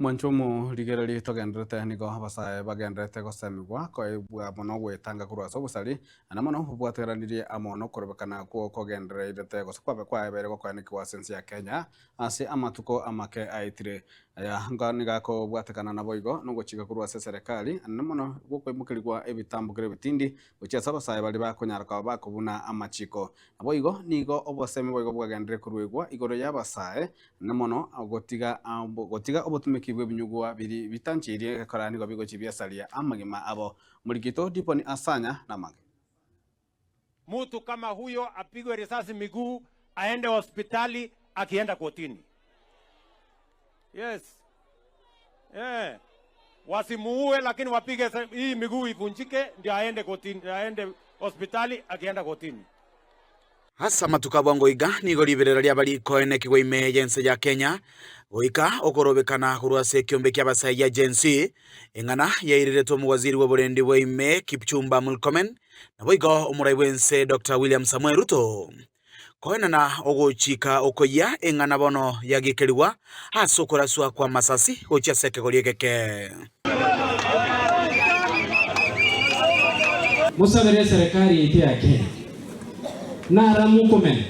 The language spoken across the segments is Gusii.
Mwanche omorigereria togendererete nigo abasae bagendererete gosemigwa koebwa mono gwetanga korwa ase obosari, na mono bobwateranirie amo nokorobekana kw'okogendereirete gose kwabe kwaebeire gokoenekigwa ase ense ya Kenya ase amatuko amake aetire. Aya nigo akobwatekana naboigo nogochika korwa ase eserekari na mono gwokoimokerigwa ebitambokero ebitindi gochia ase abasae baria bakonyara koba bakobuna amachiko. Naboigo nigo obosemi boigo bwagenderire koruegwa igoro y'abasae Na mono gotiga gotiga obotumeki bw'ebinyugwa biria bitancheirie egekora nigo bigochia biasaria amagima abo. Morikito Diponi Asanya namange. Mutu kama huyo apigwe risasi miguu aende hospitali akienda kotini. Yes. Eh. Wasimuue lakini wapige hii miguu ivunjike ndio aende kotini, aende hospitali akienda kotini. Ase amatuko a bwango iga nigo riberera riaba rikoenekigwa ime y'ense ya Kenya, goika okorobekana korwa ase ekiombe ki'abasae gia Gen Z, eng'ana yaireretwe omowaziri bw'oborendi bwa ime Kipchumba Murkomen, naboigo omorai bw'ense Doctor William Samoei Ruto. Koenana ogochika okoyia eng'ana bono yagikerigwa ase okoraswa kw'amasasi gochia ase ekegori egeke. Mosabere eserekari yaito ya Kenya nara mokomenya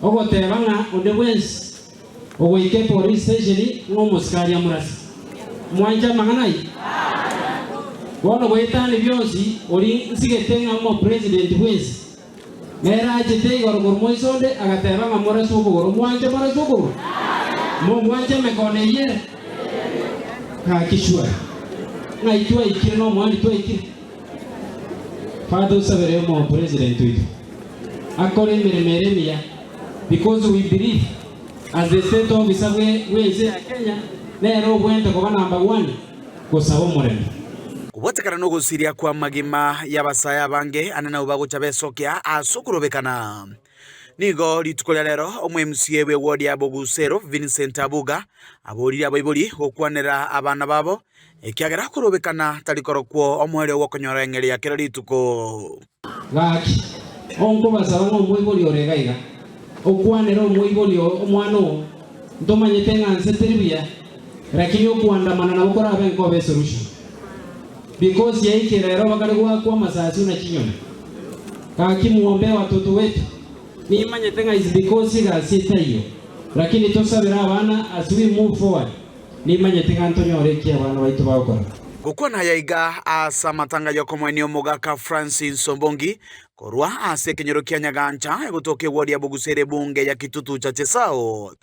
ogoteba ng'a onde bwensi ogoika epolice station ng'a omosikari amorase. Mwanche amang'ana ayio? Bono goetani bionsi ori nsigete ng'a omopresident bwensi nere achete igoro korwa moiso onde agateba ng'a moraswe okogoro. Mwanche moraswe okogoro? Momwanche emekono eyio ere? Gaki sure. Ng'ai twaikire nomwani twaikire? Father osabere omo president oito akore emeremo ere emiya because we believe as the state officer bwe bwense ya Kenya nere obwente koba number one gosaba omorembe. Kobwatekana nogosiria kw'amagima y'abasae abange ane nabwo bagocha besokia ase okorobekana. Nigo rituko ria rero omo-MCA bw'eward ya Bogusero Vincent Abuga aboririe abaibori gokwanera abana babo ekiagera korobekana tari korokwo omoerio gw'okonyora eng'eria ya kera rituko. Gaki, onkobasaba ng'a omoibori ore iga iga, okwanere omoibori oo omwana oo, ntomanyete ng'a nse teri buya, lakini okuandamana nabo korabe nkobe esolution. Because yaikire rero bakare goakwa amasasi buna chinyoni. Gaki muombe watoto wetu, nimanyete ng'a is because egasi etaiyo, lakini tosabere abana as we move forward. Nimanyete ng'a ntonyore eki abana baito bagokora. Gokwana aya iga ase amatanga y'okomoenia omogaka Francis Ombongi korwa ase ekenyoro kia Nyagancha egotoka eward ya Bogusa ere ebunge ya Kitutu Chache South.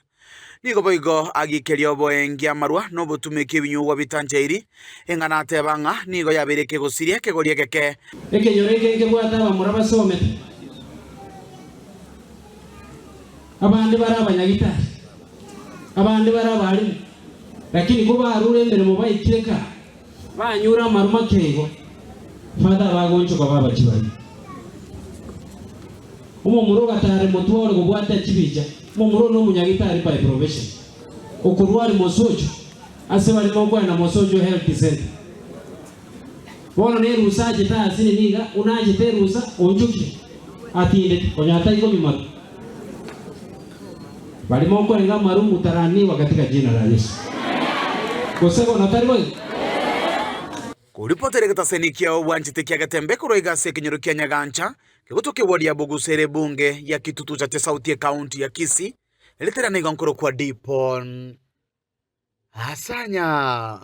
Nigo boigo agikeria oboengi amarwa na obotumeki ebinyugwa bitancheiri, eng'ana ateba ng'a nigo yabeire ekegosiria ekegori egeke. Ekenyoro eke nkebwate abamura basomete, abande bare abanyagitari, Abande bare abarimu, lakini kobarure emeremo baikire ka, banyure amaru make igo, Father bagonchoka babachi baria. Omomura ogatare motwe ore kobwatia chibicha, omomura one omonyagitari by profession, okorwari Mosocho, ase bare mokoenda Mosocho Health Centre. Bono nerusa achete ase nini iga, buna achete erusa, onchokire, atindete, konya atai konywa maru. Baria mokoenga amaru mutaraniwa katika jina la Yesu. Gose bono tari boigo? Koripotera egetaseni kiao bwanchete kia Getembe korwa iga ase ekenyoro kia Nyagancha, kegotoka eward ya Bogusa ere ebunge ya Kitutu Chache South ecounty ya Kisii, eritera nigo nkorokwa Dipon Asanya.